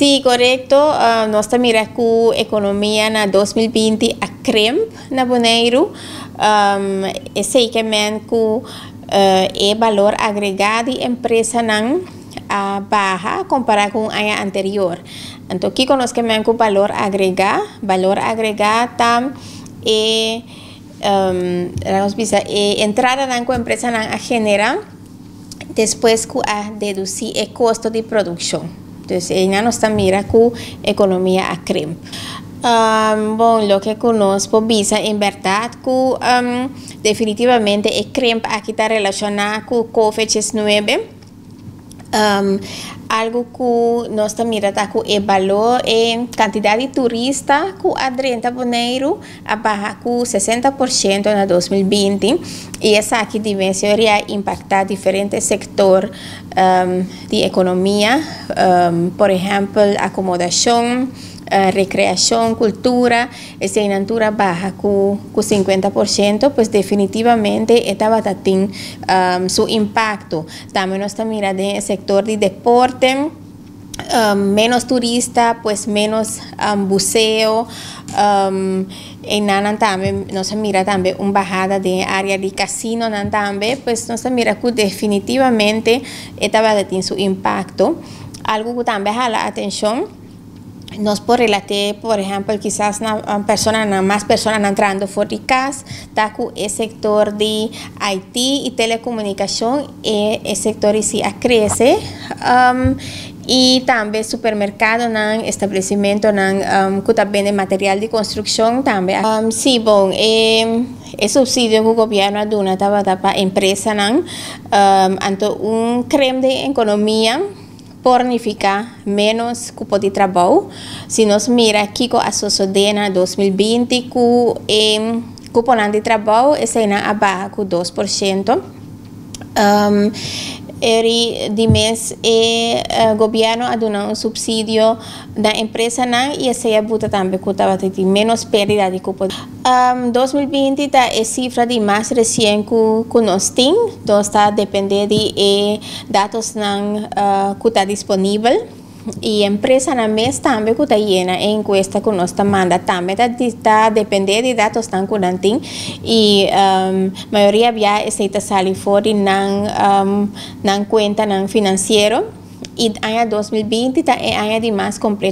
Sí, korekto. Nos ta mira ku ekonomia na 2020 a krimp na Boneiru. Esei ke men ku e balor agregá di empresanan a baha kompará ku un aña anterior. Anto, kiko nos ke men ku balor agregá? Balor agregá ta e nos bisa e entradanan ku empresanan a generá despues ku a dedusí e kosto di produkshon. Dus einan nos ta mira ku ekonomia a krimp. Bon, loke ku nos por bisa en bèrdat ku definitivamente e krimp aki ta relashoná ku COVID-19. Algu ku nos ta mira ta ku e balor, e kantidat di turista ku a drenta Boneiru a baha ku 60% na 2020 i esaki di mes a impaktá diferente sektor di ekonomia, por ehèmpel akomodashon, rekreashon, kultura. Eseinan tur a baha ku 50%, pues definitivamente e tabatin su impakto. Tambe nos ta mira den sektor di deporte, menos turista, pues menos buseo. Einan tambe nos a mira tambe un bahada den área di kasinonan tambe, pues nos a mira ku definitivamente e tabatin su impakto. Algu ku tambe a hala atenshon, nos por relatá, por ehèmpel, kisas na persona, na mas persona entrando for di kas, ta ku e sektor di IT i telekomunikashon, e sektor sí a krese. I tambe supermerkadonan, establesimentonan ku ta bende material di konstrukshon tambe. Sí, bon, e supsidio ku gobièrnu a duna tabata pa empresanan. Anto un krimp di ekonomia por nifiká menos kupo di trabou. Si nos mira kiko a sosodé na 2020 ku e kuponan di trabou, eseinan a baha ku 2%. Eri di mes e gobièrnu a duna un supsidio na empresanan i esei a buta tambe ku tabatin menos pérdida di kupo. 2020 ta e sifra di mas resien ku nos tin, nos ta dependé di e datonan ku ta disponibel. I empresanan mes tambe ku ta yena e enkuesta ku nos ta manda tambe ta dependé di datonan ku nan tin i mayoria bia esei ta sali for di nan kuentanan finansiero i aña 2020 ta e aña di mas kompleto.